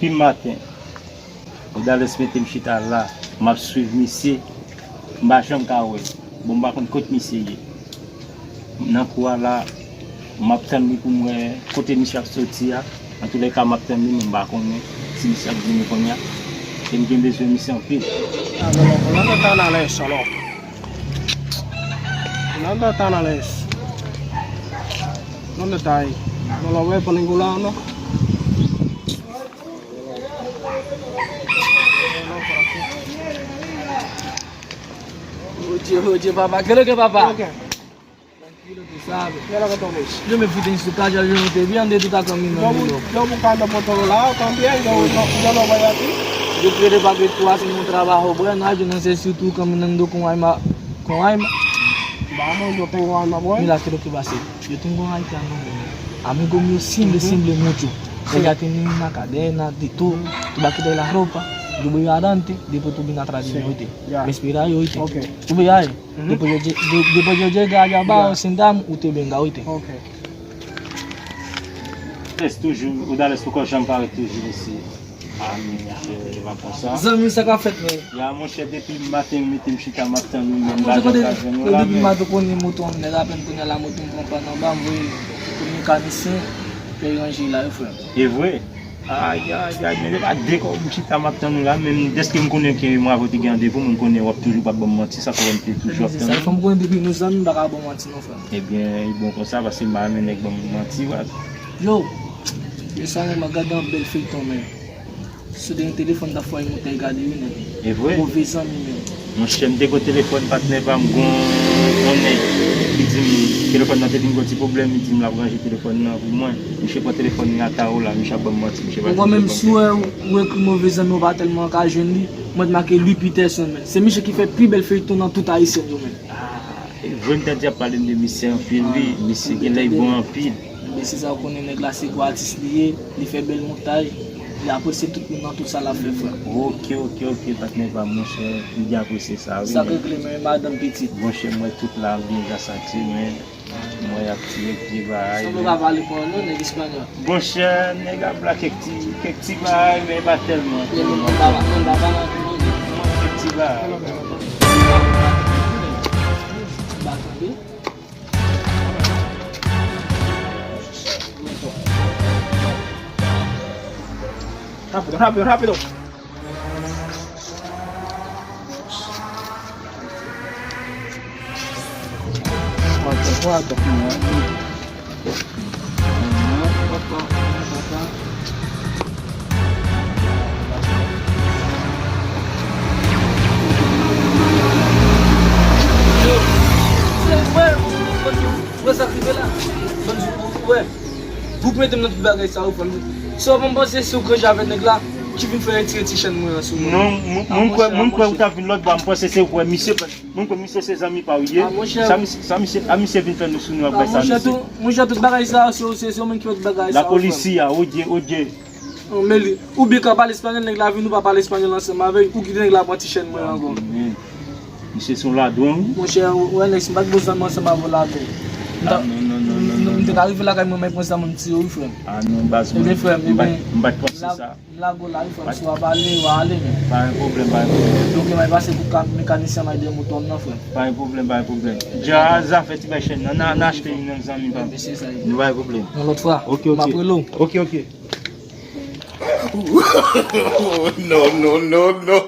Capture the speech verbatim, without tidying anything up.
Depi maten, Odales mete m chita la, m ap swiv misye, m pa janm ka wè l. Bon, m pa konn kot misye ye. Nan kou a la, m ap tann li pou m wè kote misye ap soti a. Antoulèka, m ap tann li, men m pa konnen si misye ap vini kounye a. E m gen bezwen misye anpil. Another tunnel, solo. Another tunnel. Another time. No lo veo por ningún lado, ¿no? Oye, oye, papá, ¿qué es lo que, papá? Tranquilo, tú sabes. Yo me fui en su casa, yo no te vi, ande tú estás caminando. Yo bu-, yo buscando por todos lados también, yo no, yo no voy a ti. Yo quiero pa que tú haces un trabajo bueno, ay, yo no sé si tú caminando con alma, con alma. Vamos, yo tengo alma buena. Mira, ¿qué es lo que va a hacer? Yo tengo un haitiano, amigo mío, simple, simple mucho. Ella tiene una cadena de todo. Tú vas a quitar la ropa, yo voy adelante, después tú vienes atrás de mí, ¿oíste? Me espera ahí, ¿oíste? Tú ve ahí. Depois yo, de-, depois yo llegué allá abajo, sentamos, usted venga, ¿oíste? Rès toujou, Odales poko janm parèt toujou isi. Ah, men, monchè, se pa konsa. Zanmi, sa ka fèt, men. Ya, monchè, depi maten, mete m chita, m ap tann ou, men m pa janm ka jwenn ou la, men. Depi maten, konnen moto an nèt, apèn kounye a la, moto m pran pàn anba, m voye pou mekanisyen, fè ranje la, wi, frè. E vre? Ay, ay, ay, men se pa de kòb m chita m ap tann ou la, men dèske m konnen ke mwen avè w te gen randevou, m konnen w ap toujou p ap ban m manti, sa fè m te toujou ap tann ou. Ebyen, se sa, fò m konnen depi nou zanmi, m pa ka ba w manti non, frè m. Ebyen, li bon konsa, paske m pa renmen nèg ban m manti, wa. Yo, yo sa renmen gade yon bèl feyton, men. Si w te gen telefòn, ta fwa yon montay gade, wi, nèg. E vre? Move zanmi, men. Monchè, m te gon telefòn patnè pa m, gon yon nèg ki di m telefòn nan te vin gon ti pwoblèm, li di m l ap ranje telefòn nan pou mwen. Misye pran telefòn li atawou la, misye ap ban m manti, misye pa di m telefòn. Mwen menm si w wè ou ekri move zanmi ou pa tèlman ka jwenn li, mwen t make Louis Peterson, men. Se misye ki fè pi bèl feyton nan tout ayisyen yo, men. Ah, e vre m ta di ap pale m de misye anpil, wi. Misye gen lè bon anpil. Mesye sa, ou konnen nèg la se gwo atis li ye, li fè bèl montay, li apresye tout moun nan tout sa l ap fè, frè. Ok, ok, ok, patnè pa m, monchè, m byen apresye sa, wi. Sa k regle, men madanm pitit. Monchè, m wè tout la, m byen ja santi, men m wè y ap tire kèk ti bagay. Sanble w pa pale pawòl non, nèg espanyòl. Monchè, nèg ap la kèk ti, kèk ti bagay, men pa tèlman. Kèk ti bagay. Rápido, rápido, rápido. Cuatro, cuatro. Wè sa k rive la. Bann jou, wè. Gwoup mete m nan tout bagay sa yo, frè m. So, mwen panse se ou k ranje avèk nèg la ki vin fè retire ti chèn mwen an sou mwen. Non, mwen, mwen kwè, mwen kwè ou t ap vin lòt bò, mwen panse se ou k wè misye, mwen kwè misye se zanmi pa w ye. Sa misye, sa misye, a misye vin fè nou sou nou ak bay sa misye. Monchè, tout bagay sa yo, se, se, se ou menm ki fè tout bagay sa yo, frè m. Lapolis a, odye, odye. Men li, ou byen ka pale espanyòl, nèg la vin, ou pa pale espanyòl ansanm avè l, ou kite nèg la pran ti chèn mwen ankò. Misye se yon ladròn, wi. Monchè, ou wè nèg, si m pa t bon zanmi ansanm avè w ladròn. Ah, non, non, non, non, non. M te ka rive lakay mwen, men pran zam m tire, wi, frè m. Ah, non, baz, mwen, m pa t panse sa. M lago la, wi, frè m, si w ap ale, w a ale, men. Pa gen pwoblèm, pa gen pwoblèm. Ok, m a pase pou mekanisyen, m a de moto m nan, frè m. Pa gen pwoblèm, pa gen pwoblèm. Dja zafè ti bay chèn nan, n a, n a achte youn nan zanmi pa m. Mesye sa ye. Nou pa gen pwoblèm. Yon lòt fwa. Ok, ok. M ap rele w. Ok, ok. No, no, no, no.